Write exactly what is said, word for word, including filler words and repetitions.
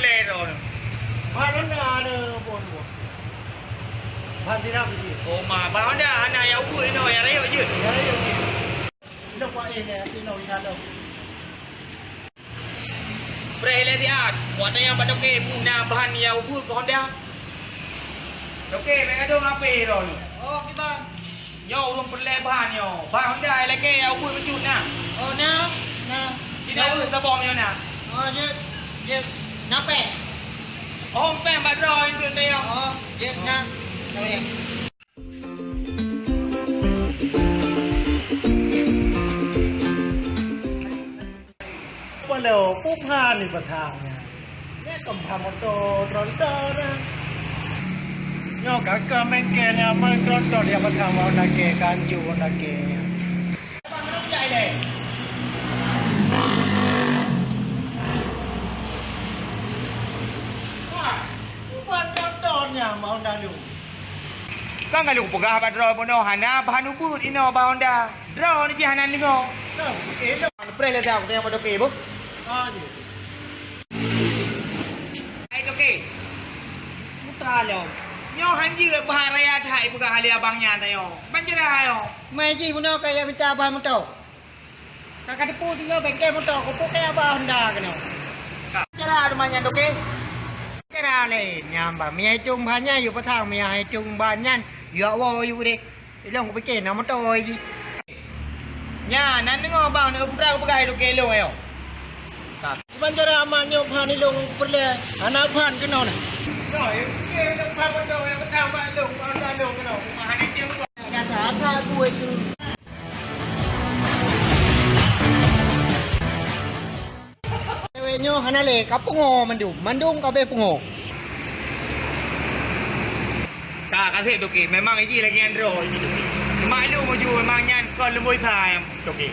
Lé droeneuh. Bah Honda ada pun. Bah tidak biji. Oh, ma, bah Honda hana nyang ubit inoe, nyang rayeuk jeuet. Nyang rayeuk jeuet. Inoe kuah eh, inoe inoe. Preh lé siat. Buat tanya bak toke, puna bahan nyang ubit keu Honda. Toke, bèk gadong H P droeneuh. Oh, kiban. Nyoe ureueng peureulèe bahan nyoe. Bahan Honda lakèe nyang ubit bacut na. Oh, na. Na. Di na ureueng tabong nyoe na. Oh, jeuet. Jeuet. Na péng? Oh, péng bak droe nyoe teuntèe nyoe. Oh, jeuet na. Walau peue phan di batang nyan. Nyan keumbang moto tronton. Nyoe ka keu mengke nyan, meunan tronton di batang mau lagèe ganju lagèe nyan. Abang, mana pijak ilèe? Wah, bukan tronton nyan mau lalu. Kan ka lôn peugah bak droe bunoe hana bahan ubit inoe bah Honda. Droeneuh jih hana deungoe. Nah, eh, dah. Preh lé dah, aku tengok pada toke, boh. Ah, jeuet. Hai toke. Muta lom. Nyoe han jeuet bah raya that peugah lé abang nyan tanyoe. Ban jeuet hai nyoe. Mai jih bunoe ka ya mita bah moto. Ka, ka teupeu singoh bengke moto, keupeue kaya bah Honda keunoe. Ka. Cara teuma nyan toke. Cara laén nyan bah, meunyo itong bah nyan yue pasang, meunyo han itong bah nyan yue woe yue deh. Ilong kupike na moto jih. Nyan, na deungoe bang, na putra kupeugah lôn keu ilong ayo. Ka. Cuman cara aman nyoe phan ilong peureulèe, hana phan keunoe na. Nyoe, yue pike ilong phan moto, nyang pasang bak ilong, bah Honda ilong keunoe. Cuma hana item moto. Kata-kata buet tu. Cewek nyoe hana lé, ka pungo mandum, mandum ka abéh pungo. Ka, ka sép toke, memang iji lagèe nyan droe. Cuma ilong meunyo memang nyan kon leumboi sa nyang toke.